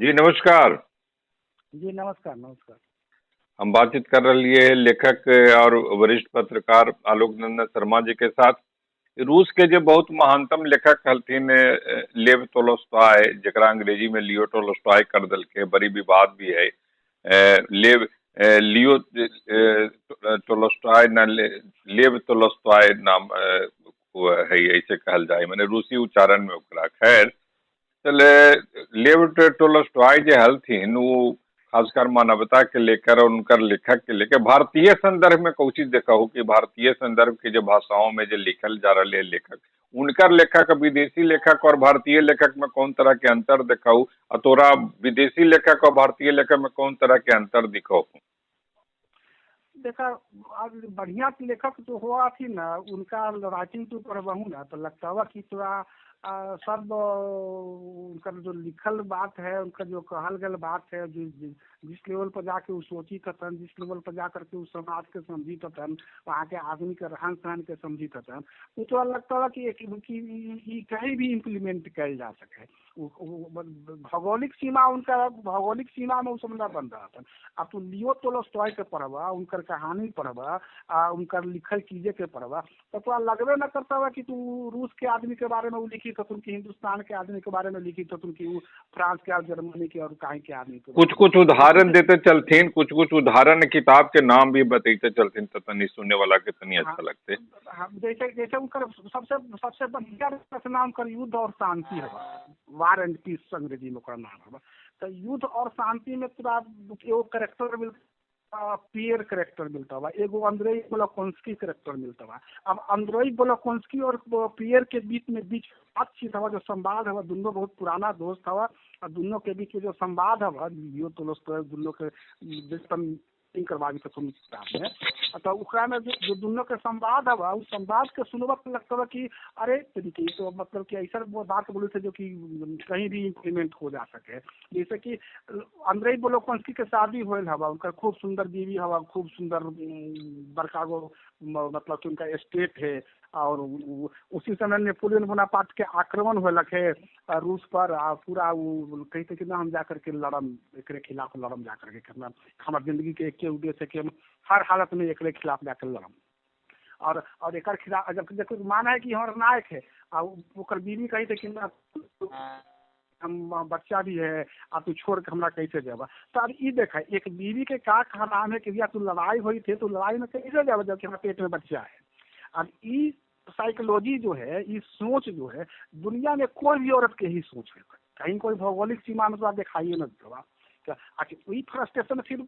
जी नमस्कार। जी नमस्कार नमस्कार। हम बातचीत कर रही है लेखक और वरिष्ठ पत्रकार आलोक नंदन शर्मा जी के साथ। रूस के जो बहुत महानतम लेखक हलथिन लेव टॉल्स्टॉय, जकरा अंग्रेजी में लियो टॉल्स्टॉय कर दलके, बड़ी विवाद भी है। लेव लियो टॉल्स्टॉय न लेव टॉल्स्टॉय नाम है, ऐसे कहल जाए, माने रूसी उच्चारण में ओकरा। खैर चले, लेव टॉल्स्टॉय जे हलथिन वो खासकर मानवता के लेकर और उनकर लेखक के लेकर भारतीय संदर्भ में कोशिश देखा हो कि भारतीय संदर्भ के जो भाषाओं में जो लिखल जा रहा है लेखक, उनकर लेखक विदेशी लेखक और भारतीय लेखक में कौन तरह के अंतर दिखाऊ, और तोरा विदेशी लेखक और भारतीय लेखक में कौन तरह के अंतर दिखाऊ? देखा, अब बढ़िया लेखक जो हुआ थी ना, उनका राइटिंग तो पढ़बहू ना तो लगता हुआ कि थोड़ा सब उनका जो लिखल बात है, उनका जो कहल गल बात है, जिस लेवल पर जाके वो सोची थतन, जिस लेवल पर जा करके वो समाज के समझी थतन, वहाँ के आदमी के रहन सहन के समझी थतन, वो थोड़ा लगता हुआ कि कि कहीं भी इम्प्लीमेंट कल जा सके। भौगोलिक सीमा, उनका भौगोलिक सीमा में वो समझा बन रहा था। अब तू लियो टॉल्स्टॉय के पढ़बा, उनकर कहानी पढ़बा, उनकर लिखल चीजें के पढ़बा, तो थोड़ा लगबे न करता हुआ कि तू रूस के आदमी के बारे में वो लिखी थतुन कि हिंदुस्तान के आदमी के बारे में लिखी थतुन कि वो फ्रांस के और जर्मनी के और कहीं के आदमी के। कुछ कुछ उदाहरण देते चलथिन, कुछ कुछ उदाहरण किताब के नाम भी बतैते चलथिन तो तनी सुनने वाला के तनी अच्छा लगते। हाँ, जैसे जैसे उनकर सबसे सबसे बढ़िया रचना उनकर युद्ध और शांति है, वार एंड पीस अंग्रेजी में ओकरा नाम है। तो युद्ध और शांति में पूरा एगो करेक्टर मिल पियर करेक्टर मिलता बा, एगो अंद्रेई बोलोकोंस्की करेक्टर मिलता बा। अब अंद्रेई बोलोकोंस्की और पियर के बीच में बीच बातचीत हवा, जो संवाद हवा, दोनों बहुत पुराना दोस्त हवा, और दोनों के बीच में जो संवाद हवा, लियो टॉल्स्टॉय दोनों के करवाबी तक किताब में, तो ओकरा में जो दोनों के संवाद हवा, उस संवाद के सुनबा तो लगता है कि अरे तरीके तो मतलब कि ऐसा वो बात बोले थे जो कि कहीं भी इम्प्लीमेंट हो जा सके। जैसे कि अंद्रेई बोलोकोंस्की के शादी होल हवा, उनका खूब सुंदर बीवी हवा, खूब सुंदर बड़का गो मतलब कि उनका स्टेट है, और उसी समय नेपोलियन बोनापार्ट के आक्रमण होलक है रूस पर, आ पूरा वो कहते कि ना हम जा करके लड़म, एकरे खिलाफ लड़म जा करके, हमार जिंदगी के एक उद्देश्य है कि हम हर हालत में एकरे खिलाफ जाकर लड़म। और एक खिलाफ जब जब माना है कि हमारा नायक है, और ओकर बीवी कही थे कि ना हम बच्चा भी है, आ तू छोड़ के हमरा कैसे जाबा। तो अब ई देखा एक बीवी के का नाम है कि भैया तू लड़ाई हुई थे तो लड़ाई में कैसे जाबा जबकि हमारे पेट में बच्चा है। अब ई साइकोलॉजी जो है, ई सोच जो है, दुनिया में कोई भी औरत के ही सोच है, कहीं कोई भौगोलिक सीमा में तो आप दिखाइए न देवा। अच्छा वही फ्रस्ट्रेशन फिर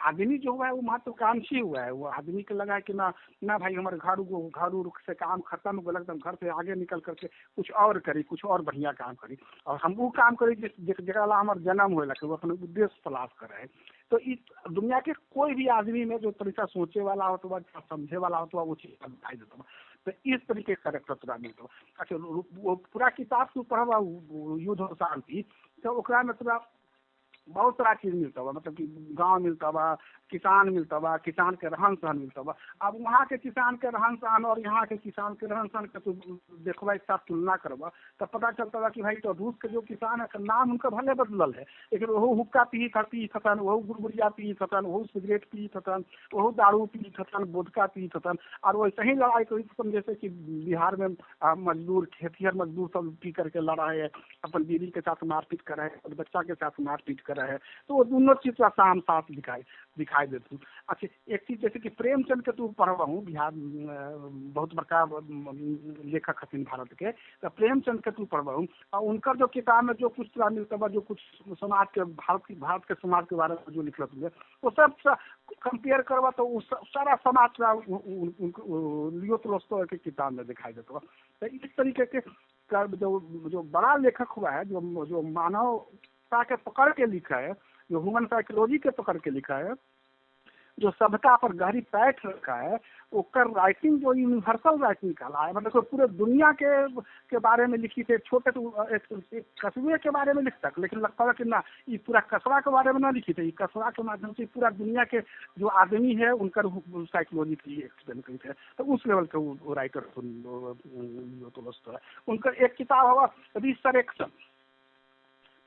आदमी जो हुआ है वो महत्वाकांक्षी हुआ है, वो आदमी के लगा है कि ना ना भाई हमारे घर घर उर से काम खत्म हो गया, हम घर से आगे निकल करके कुछ और करी, कुछ और बढ़िया काम करी, और हम वो काम करी जिस जगह ला हमारे जन्म हुए लगे, वो अपने उद्देश्य तलाश करे है। तो इस दुनिया के कोई भी आदमी में जो तरीका सोचे वाला हो तो समझे वाला हो तो वो चीज़ दिखाई देता। तो इस तरीके का करेक्टर तोरा मिलता। अच्छा वो पूरा किताब तू पढ़बा युद्ध और शांति, तो ओकरा में तोरा बहुत सारा चीज मिलता बा, मतलब कि गांव मिलता बा, किसान मिलता बा, किसान के रहन सहन मिलता बा। अब वहाँ के किसान के रहन सहन और यहाँ के किसान के रहन सहन के तू देखबा, एक साथ तुलना करबा तो पता चलता बा कि भाई तो रूस के जो किसान है नाम उनका भले बदलल है, लेकिन वह हुक्का पी पी थतन, वह गुड़गुड़िया पी थतन, वह सिगरेट पी थतन, वह दारू पी थतन, वोदका पी थतन, और वैसे ही लड़ाई करी थतन जैसे कि बिहार में मजदूर खेतिहर मजदूर सब पी करके लड़ा है, अपन बीवी के साथ मारपीट कर रहे हैं, अपन बच्चा के साथ मारपीट कर रहे हैं। तो वो दोनों चीज का साम साफ दिखाई दिखाई देती। अच्छा एक चीज जैसे कि प्रेमचंद के तू पढ़वा हूँ, बिहार बहुत बड़का लेखक हथिन भारत के, तो प्रेमचंद के तू पढ़वा हूँ और उनकर जो किताब में जो कुछ तोरा मिलता बा, जो कुछ समाज के भारत के समाज के बारे में जो लिखल है वो सब कंपेयर करवा तो वो सारा समाज लियो टॉल्स्टॉय के किताब में दिखाई देता। तो इस तरीके के जो जो बड़ा लेखक हुआ है, जो जो मानवता के पकड़ के लिखा है, जो ह्यूमन साइकोलॉजी के पकड़ के लिखा है, जो सभ्यता पर गहरी पैठ रखा है, ओकर राइटिंग जो यूनिवर्सल राइटिंग कहला है, मतलब पूरे दुनिया के बारे में लिखी थे, छोटे एक कस्बे के बारे में लिख तक, लेकिन लगता है कि ना ये पूरा कस्बा के बारे में ना लिखी थे, ये कस्बा के माध्यम से पूरा दुनिया के जो आदमी है उनकर साइकोलॉजी की एक्सप्लेन करी थे। तो उस लेवल के वो राइटर तो है। उनकर एक किताब हुआ रिसरेक्शन,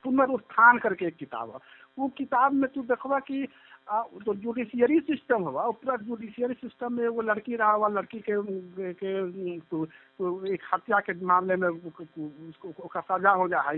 पुनरुत्थान करके एक किताब है। वो किताब में तू देखवा कि जो जुडिशियरी सिस्टम हुआ वो पूरा जुडिशियरी सिस्टम में वो लड़की रहा हुआ, लड़की के तो एक हत्या के मामले में उसको सजा हो जा है,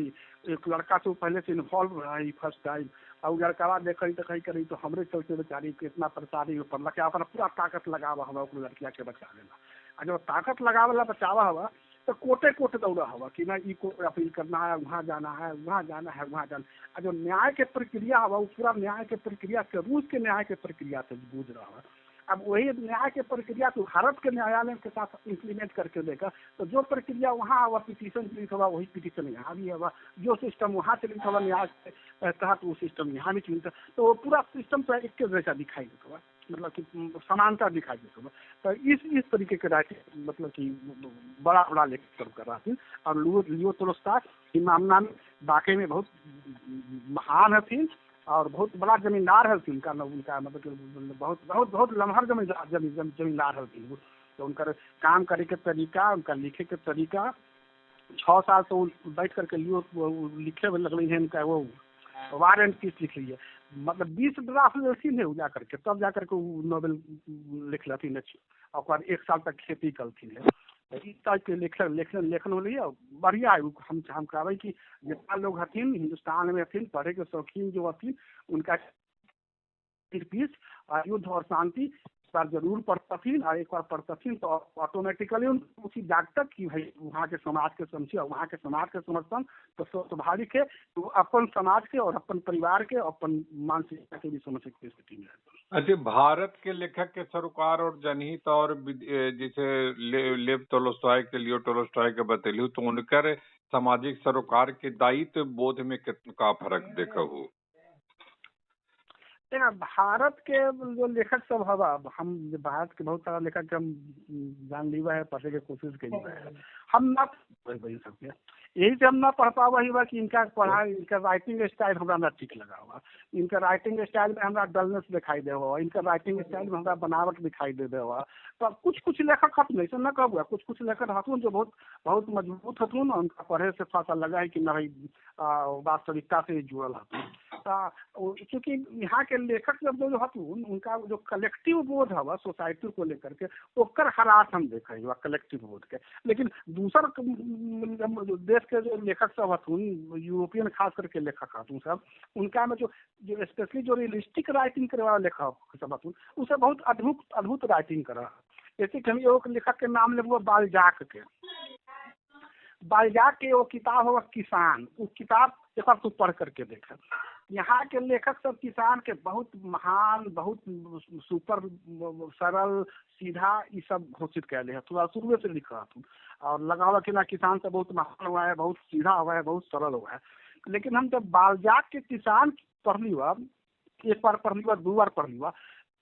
एक लड़का से पहले से इन्वॉल्व रहा है फर्स्ट टाइम, और लड़का देखी तो कहीं करी तो हमरे चलते बेचारी के इतना परेशानी हो पड़ला कि अपना पूरा ताकत लगावा हवा लड़किया के बचावे ला, और जब ताकत लगावे ला बचावा हवा तो कोटे कोटे दौड़ा हवा कि ना ई कोर्ट अपील करना है, वहाँ जाना है, वहाँ जाना है, वहाँ जाना। और जो न्याय के प्रक्रिया हवा वो पूरा न्याय के प्रक्रिया से रूस के न्याय के प्रक्रिया से गुजर रहा है। अब वही न्याय के प्रक्रिया तो भारत के न्यायालय के साथ इम्प्लीमेंट करके देखा तो जो प्रक्रिया वहाँ हुआ पिटीशन चलित हुआ वही पिटीशन यहाँ भी हुआ, जो सिस्टम वहाँ चलित हुआ न्याय के तहत वो सिस्टम यहाँ भी चलित, तो वो पूरा सिस्टम तो एक जैसा दिखाई देता हुआ, मतलब कि समानता दिखाई देता हुआ। तो इस तरीके के राइटिंग मतलब कि बड़ा बड़ा लेखक कर रहा थी। और लियो टॉल्स्टॉय इस मामला में वाकई में बहुत महान हथिन और बहुत बड़ा जमींदार हथिन, उनका उनका मतलब बहुत बहुत बहुत लम्हर जमींदार हथिन। तो उनका काम करे के तरीका, उनका लिखे के तरीका, 6 साल तो बैठ करके लियो लिखे लगल है, उनका वो वार एंड पीस लिख ली है, मतलब 20 ड्राफ्ट लेलथिन है जा करके, तब जा करके वो नॉवेल लिख लथिन अच्छी, और 1 साल तक खेती कलथिन है। इस टाइप के लेखन लेखन लेखन होली है बढ़िया है। हम कहबै कि जितना लोग हथिन हिंदुस्तान में हथिन पढ़े के शौकीन जो हथिन उनका पीस युद्ध और शांति एक बार जरूर पढ़तथिन, और एक बार पढ़तथिन तो ऑटोमेटिकली उनको उसी जागतक कि भाई वहाँ के समाज के समझी और वहाँ के समाज के समर्थन तो स्वाभाविक है, तो अपन समाज के और अपन परिवार के अपन मानसिकता के भी समझ के स्थिति में। अच्छा, भारत के लेखक के सरोकार और जनहित और जैसे लेव टॉल्स्टॉय के लियो टॉल्स्टॉय के बतेलू तो उनकर सामाजिक सरोकार के दायित्व बोध में कितना फर्क देखा हो? देखा भारत के जो लेखक सब हवा, हम भारत के बहुत सारा लेखक के हम जान लीवा है, पढ़े के कोशिश करी है, हम ना पढ़ सकते, यही से हम ना पढ़ पावा ही बा कि इनका पढ़ाई इनका राइटिंग स्टाइल हमरा ना ठीक लगा हुआ, इनका राइटिंग स्टाइल में हमरा डलनेस दिखाई दे हुआ, इनका राइटिंग स्टाइल में हमरा बनावट दिखाई दे हुआ। तो कुछ कुछ लेखक हथुन, ऐसा न कहूँ, कुछ कुछ लेखक हथुन जो बहुत बहुत मजबूत हथुन, उनका पढ़े से थोड़ा सा लगा है कि नहीं वास्तविकता से जुड़ल हथुन। चूँकि यहाँ के लेखक जब जो हथुन उनका जो कलेक्टिव बोध हवा सोसाइटी को लेकर के ओकर हरास हम देखे हुआ कलेक्टिव बोध के। लेकिन दूसर देश के जो लेखक सब हथुन, यूरोपियन खास करके लेखक हथुन सब, उनका में जो जो स्पेशली जो रियलिस्टिक राइटिंग करे वाला लेखक सब हथुन उ सब बहुत अद्भुत अद्भुत राइटिंग कर। जैसे कि हम एगो लेखक के नाम लेबू बालजाक के, बालजाक के वो किताब होगा किसान, वो किताब एक बार तू पढ़ करके देख। यहाँ के लेखक सब किसान के बहुत महान, बहुत सुपर सरल सीधा ये सब घोषित कैले है, थोड़ा शुरू से लिखा हथुन और लगा हुआ कि ना किसान सब बहुत महान हुआ है, बहुत सीधा हुआ है, बहुत सरल हुआ है। लेकिन हम जब बालजाक के किसान पढ़ ली हुआ, एक बार पढ़ ली हुआ, 2 बार पढ़ ली हुआ,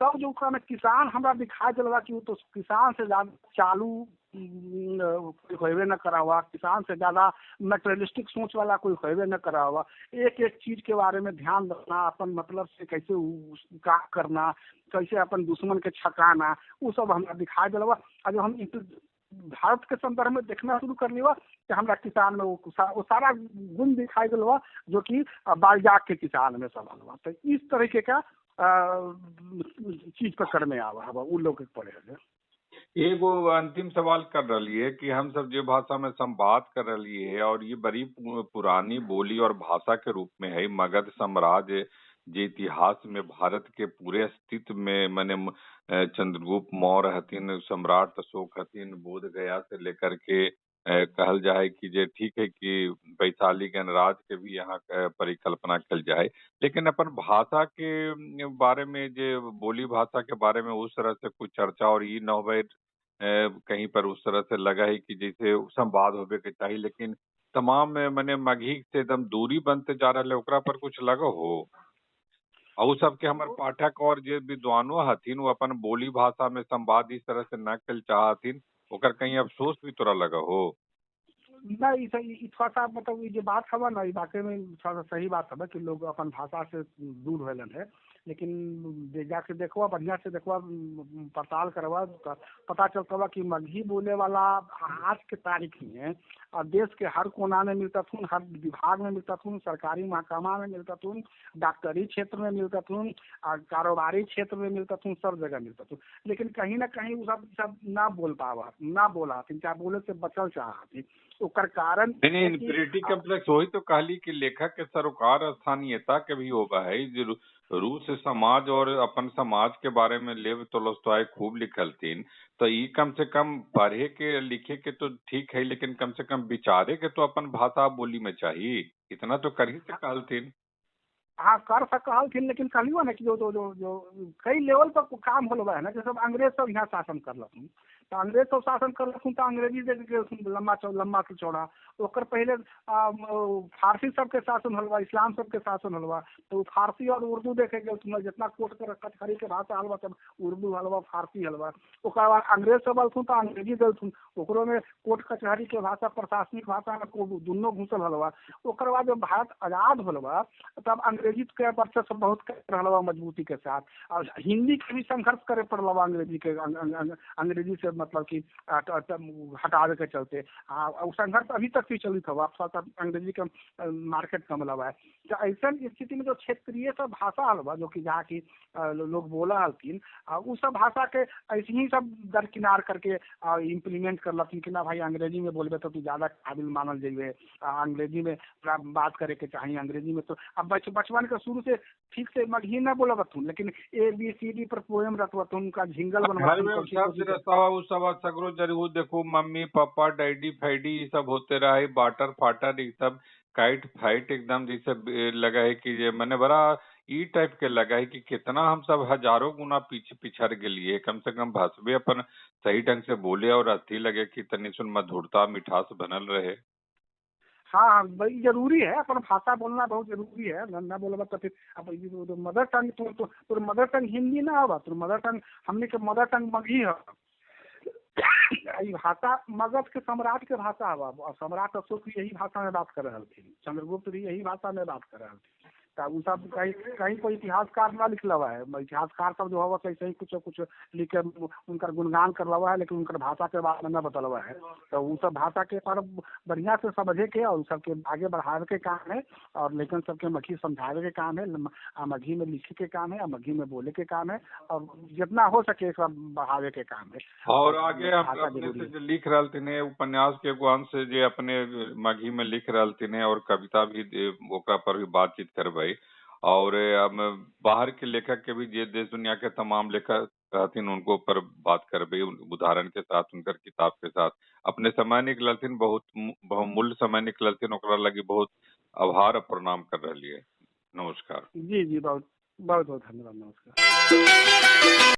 तब जो ओकरा में किसान हमरा दिखाई दिलवा कि वो तो किसान से ज़्यादा चालू कोई होबे न करा हुआ, किसान से ज़्यादा मटेरियलिस्टिक सोच वाला कोई होबे न करा हुआ, एक एक चीज़ के बारे में ध्यान रखना, अपन मतलब से कैसे का करना, कैसे अपन दुश्मन के छकाना, वो सब हमरा दिखाई दिलवा। और जब हम भारत के संदर्भ में देखना शुरू कर लिया कि हमरा किसान में वो सारा गुण दिखाई दिलवा जो कि बालजाक के किसान में सब हलवा। तो इस तरीके का चीज पकड़ में आवा हवा उ लोग के पढ़े है। एगो अंतिम सवाल कर रही है कि हम सब जो भाषा में संवाद कर रही है और ये बड़ी पुरानी बोली और भाषा के रूप में है, मगध साम्राज्य जे इतिहास में भारत के पूरे अस्तित्व में माने चंद्रगुप्त मौर्य हथिन, सम्राट अशोक हथिन, बोध गया से लेकर के कहल जाए कि जे ठीक है कि वैशाली गणराज के भी यहाँ परिकल्पना कल जाए, लेकिन अपन भाषा के बारे में जे बोली भाषा के बारे में उस तरह से कुछ चर्चा और ये न हो कहीं पर उस तरह से लगा है कि जैसे संवाद होवे के चाहिए, लेकिन तमाम माने मगही से एकदम दूरी बनते जा रहा है, ओकरा पर कुछ लगा हो? और सबके हमारे पाठक और जे विद्वानों हथिन वो अपन बोली भाषा में संवाद इस तरह से न कल चाहथिन, ओकर कहीं अफसोस भी तोरा लगा हो? नहीं, थोड़ा सा मतलब ये जो बात हवा ना, वाकई में थोड़ा सा सही बात हवा कि लोग अपन भाषा से दूर होलन है, लेकिन जाके देखवा बढ़िया से देखवा, पड़ताल करवा, पता चलता हुआ कि मगही बोले वाला आज के तारीख में और देश के हर कोना में मिलतथुन, हर विभाग में मिलतथुन, सरकारी महकमा में मिलतथुन, डॉक्टरी क्षेत्र में मिलतथुन और कारोबारी क्षेत्र में मिलतथुन, सब जगह मिलतथुन। लेकिन कहीं ना कहीं वो सब सब ना बोल पावा, ना बोला हथिन, चाहे बोले से बचल चाहथिन। ओकर कारण नहीं, इन्फीरियरिटी कॉम्प्लेक्स वही तो कहली कि लेखक के सरोकार स्थानीयता के भी होगा है। रूस समाज और अपन समाज के बारे में लेव टॉल्स्टॉय खूब लिखलथिन, तो ये कम से कम पढ़े के लिखे के तो ठीक है, लेकिन कम से कम विचारे के तो अपन भाषा बोली में चाहिए, इतना तो कर ही सकलथिन। हाँ, कर सकलथिन, लेकिन कहलियो ना कि जो जो जो जो कई लेवल पर काम होल है ना, जैसे अंग्रेज सब यहाँ शासन करलखुन, तो अंग्रेज सब शासन करलखुन तो अंग्रेजी दे के लम्बा चौड़ा। ओकर पहले फारसी सबके शासन होलवा, इस्लाम सबके शासन होलवा, तो फारसी और उर्दू देखे गेलथुन, जितना कोर्ट के कचहरी के भाषा हलवा सब उर्दू हलवा, फारसी हलवा। ओकर बाद अंग्रेज सब अलथुन तो अंग्रेजी देलथुन, ओकरो में कोर्ट कचहरी के भाषा प्रशासनिक भाषा में दुनों घुसल हलवा। ओकर बाद जब भारत आजाद होलवा तब अंग्रेजी के वर्चस्व बहुत रहलवा मजबूती के साथ, और हिंदी के भी संघर्ष करे पड़लवा अंग्रेजी के, अंग्रेजी से मतलब कि हटावे के चलते। संघर्ष अभी तक भी चलित हवा, थोड़ा सा अंग्रेजी के मार्केट कम लवा है। तो ऐसा स्थिति में जो क्षेत्रीय सब भाषा हलवा, जो कि जहाँ की लोग बोला हलथिन, उ सब भाषा के ऐसे ही सब दरकिनार करके इम्प्लीमेंट करलथिन कि ना भाई अंग्रेजी में बोलबे तो तू ज़्यादा काबिल मानल जइबे, अंग्रेजी में बात करे के चाही, अंग्रेजी में तो अब बचपन के शुरू से ठीक से मगही ना बोलबथुन, लेकिन ए बी सी डी पर पोएम रखबथुन, उनका झिंगल बनवा सगरो जरूर देखो, मम्मी पापा डैडी फैडी ये सब होते रहा है, बाटर फाटर ये सब काइट फाइट एकदम जैसे लगा है कि ये मैंने बड़ा ई टाइप के लगा है कि कितना हम सब हजारों गुना पीछे पिछड़ गेलिए। कम से कम भाषवे अपन सही ढंग से बोले और अथी लगे कि तनी सुन मधुरता मिठास बनल रहे। हाँ, बड़ी जरूरी है अपन भाषा बोलना, बहुत जरूरी है। ना बोलबा तो फिर अब मदर टंग तो मदर टंग हिंदी ना होगा, तो मदर टंग हमने के मदर टंग मगही है। भाषा मगध के सम्राट के भाषा हवा, और सम्राट अशोक भी यही भाषा में बात कर रहे थे, चंद्रगुप्त भी यही भाषा में बात कर रहे थे। तो सब कहीं कहीं कोई इतिहासकार ना लिख लवा है, इतिहासकार सब जो हवा कैसे ही कुछ कुछ लिख के उनका गुणगान कर लवा है, लेकिन उनका भाषा के बारे में न बतलवा है। तो वो सब भाषा के पर बढ़िया से समझे के और सबके आगे बढ़ावे के काम है, और लेकिन सबके मगही समझावे के काम है, मगही में लिखे के काम है, मगही में बोले के काम है, और जितना हो सके सब बढ़ावे के काम है। और आगे हम अपने से जो लिख रहा थे उपन्यास के एगो अंश जे अपने मगही में लिख रहा थे और कविता भी ओकरा पर भी बातचीत करबै, और हम बाहर के लेखक के भी जे देश दुनिया के तमाम लेखक रहथिन उनको पर बात करबै उदाहरण के साथ, उनकर किताब के साथ। अपने समय निकलथिन, बहुत बहुमूल्य समय निकलथिन, ओकरा लगी बहुत आभार और प्रणाम कर रही है। नमस्कार जी जी, बहुत बहुत बहुत धन्यवाद, नमस्कार।